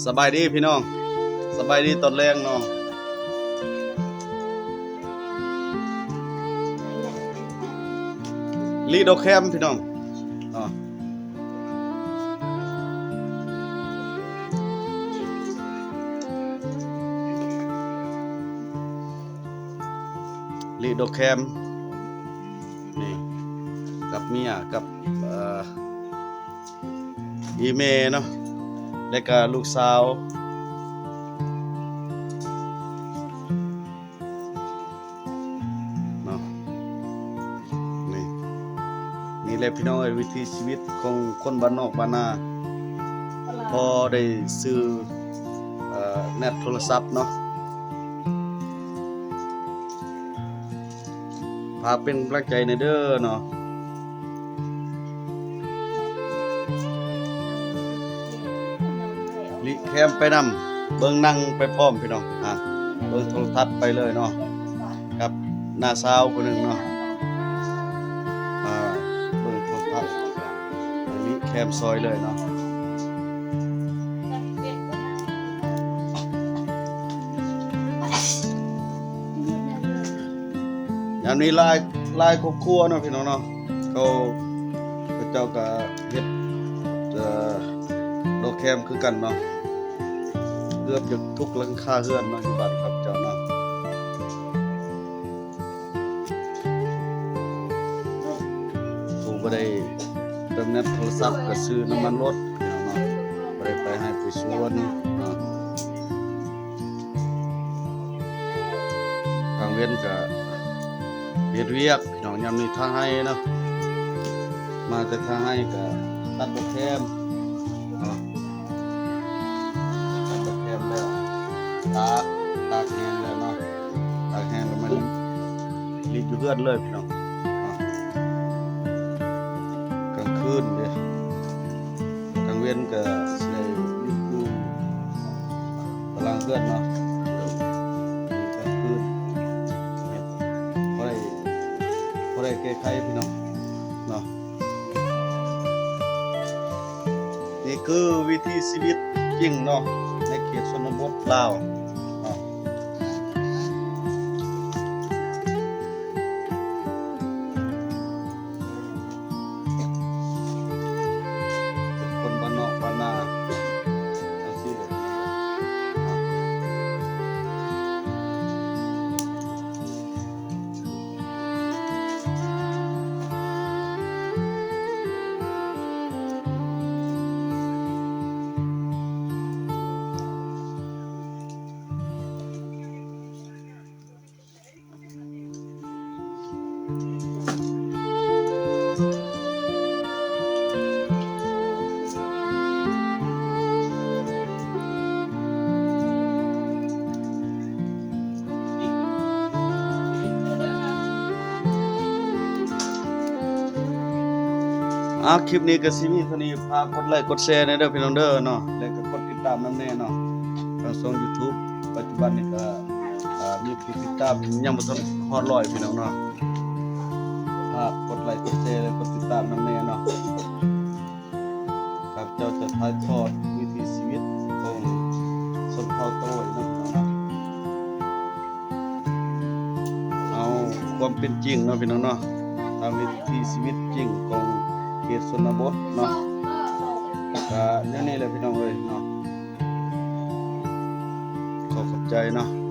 ສະບາຍດີພີ່ນ້ອງ ສະບາຍດີຕອນແລງເນາະ. ລີດອກແຄມພີ່ນ້ອງເນາະ ລີດອກແຄມ ນີ້ ກັບເມຍ ກັບ ເອີ ອີ່ແມ່ເນາະ ແລະກະລູກສາວເນາະ. ນີ້ ນີ້ແຫຼະພີ່ນ້ອງເອີຍ ວິຖີຊີວິດຂອງຄົນບ້ານນອກບ້ານນາ ພໍໄດ້ຊື້ ເອີ ແນັດໂທລະສັບເນາະ. ຝາກເປັນກຳລັງໃຈແດ່ເດີເນາະ ລີດແຄມໄປນຳ ເບິ່ງໜັງໄປພ້ອມພີ່ນ້ອງ ອ່າ ເບິ່ງໂທລະທັດໄປເລີຍເນາະ ກັບນ້າສາວຜູ້ໜຶ່ງເນາະ ອ່າ ເບິ່ງໂທລະທັດ ລີດແຄມຊ່ອຍເລີຍເນາະ. ຍາມນີ້ຫຼາຍ ຫຼາຍຄອບຄົວເນາະພີ່ນ້ອງເນາະ ເຂົາ ເຂົາເຈົ້າກະເຮັດ ເອີ ດອກແຄມຄືກັນເນາະ ເກືອບຈະທຸກຫຼັງຄາເຮືອນເນາະ ຢູ່ບ້ານຂ້າພະເຈົ້າເນາະ. ຜູ້ບໍ່ໄດ້ເຕີມແນັດໂທລະສັບກະຊື້ນ້ຳມັນລົດພີ່ນ້ອງເນາະ ບໍ່ໄດ້ໄປໄຮ່ໄປສວນເນາະ. ກາງເວັນກະເຮັດວຽກພີ່ນ້ອງ ຍາມນີ້ທາງໄຮ່ເນາະ ມາແຕ່ທາງໄຮ່ກະຕັດດອກແຄມເນາະ ຕັດດອກແຄມແລ້ວ ຕາກ ຕາກແຫ້ງແລ້ວເນາະ ຕາກແຫ້ງແລ້ວມາລີດຢູ່ເຮືອນເລີຍພີ່ນ້ອງເນາະ. ກາງຄືນເດ້ ກາງເວັນກະຊິໄດ້ຢູ່ຕາລາງເຮືອນເນາະ ກາງຄືນ ພໍໄດ້ ພໍໄດ້ແກ້ໄຂພີ່ນ້ອງເນາະ. ນີ້ຄືວິຖີຊີວິດຈິງເນາະ ໃນເຂດຊົນນະບົດລາວເນາະ. ຄົນບ້ານນອກບ້ານນາ ອ່າ ຄລິບນີ້ກະຊິມີເທົ່ານີ້ ຝາກກົດໄລ້ກົດແຊແດ່ເດີພີ່ນ້ອງເດີເນາະ ແລະກະກົດຕິດຕາມນຳແດ່ເນາະ ທາງຊ່ອງຢູທູບ ປັດຈຸບັນນີ້ກະ ອ່າ ມີຜູ້ຕິດຕາມຍັງບໍ່ທັນຮອດຮ້ອຍພີ່ນ້ອງເນາະ ຝາກກົດໄລ້ກົດແຊ ແລະກົດຕິດຕາມນຳແດ່ເນາະ. ຂ້າພະເຈົ້າຈະຖ່າຍທອດວິຖີຊີວິດຂອງຊົນເຜົ່າໂຕ້ຍເນາະ ພີ່ນ້ອງເນາະ ເອົາຄວາມເປັນຈິງເນາະ ພີ່ນ້ອງເນາະ ຕາມວິຖີຊີວິດຈິງຂອງເຂດຊົນນະບົດເນາະ ກະແນວນີ້ແຫຼະພີ່ນ້ອງເອີຍເນາະ ຂໍຂອບໃຈເນາະ.